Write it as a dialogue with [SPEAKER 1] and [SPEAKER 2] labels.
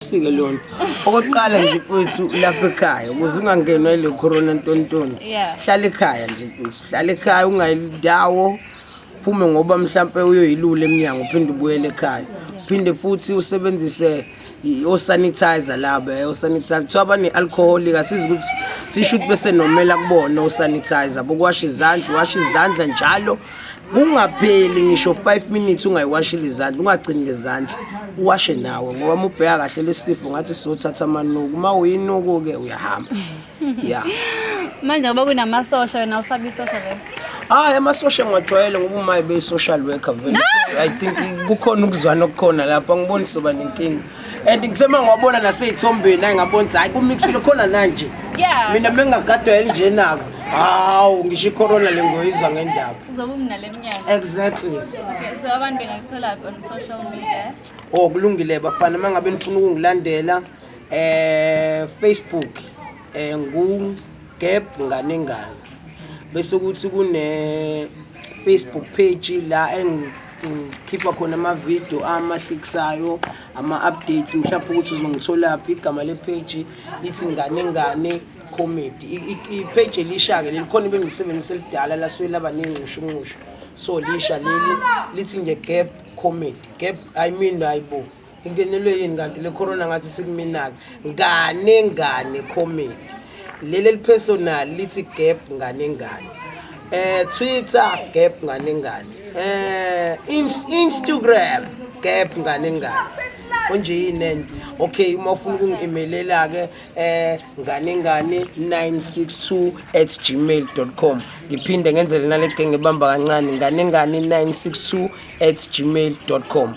[SPEAKER 1] Ayisike leyo nto. Okokuqala nje mfethu, lapha ekhaya, ukuze ungangenwa ile corona ntontoni, hlala ekhaya nje mfethu, hlala ekhaya, ungayindawo, phume ngoba mhlampe uyoyilula emnyango, uphinde ubuyele ekhaya, uphinde futhi usebenzise o-sanitizer laba, o-sanitizer kuthiwa bane-alcohol, kasizi ukuthi sisho ukuthi bese nomela kubona o-sanitizer bokuwasha izandla. Washa izandla njalo, kungapheli ngisho 5 minutes ungayiwashile izandla. Ungagcini ngezandla, uwashe nawe, ngoba uma ubheka kahle lesifo ngathi sizothatha amanuku. Uma uyinuku-ke uyahamba ya.
[SPEAKER 2] Manje ngoba kunamasosha, wena usabi isosha leyo?
[SPEAKER 1] Hayi, amasosha ngiwajwayele ngoba uma beyi-social worker vele. So I think kukhona ukuzwana okukhona lapho, angiboni soba nenkinga. And ngithe uma ngiwabona nasey'thombeni, hayi, ngabona ukuthi hhayi, kumixile khona nanje. Mina bengingagadwa elinjenako, hawu, ngisho icorona le ngoyizwa ngendaba.
[SPEAKER 2] Uzobe umnale eminyaka.
[SPEAKER 1] Exactly.
[SPEAKER 2] Okay, so abantu bengakuthola on social media?
[SPEAKER 1] Oh, kulungile bafana, uma ngabe nifuna ukungilandela, Facebook ngu Gab Ngane Ngane, bese kuthi kune Facebook page la engikhipha khona ama video amahlikisayo, ama updates, mhlawumbe ukuthi uzongitholaphi. Igama le page lithi Ngane Ngane Comedy. I-page elisha ke leli, khona bengilisebenzisa elidala, lasuke laba nengxushunxushu, so lisha leli lithi nje Gab Comedy. Gab, I mean, hayibo, ingenelwe yini kanti le corona? Ngathi sikuminaka. Ngane Ngane Comedy leli elipersonal lithi Gab Ngane Ngane. Twitter, Gab Ngane Ngane. Instagram, Gab Ngane Ngane. Konje yini enye? Okay, uma ufuna ukungi-emailela ke, nganengane962@gmail.com. Ngiphinde ngenzele nale genge ebamba kancane, nganengane962@gmail.com.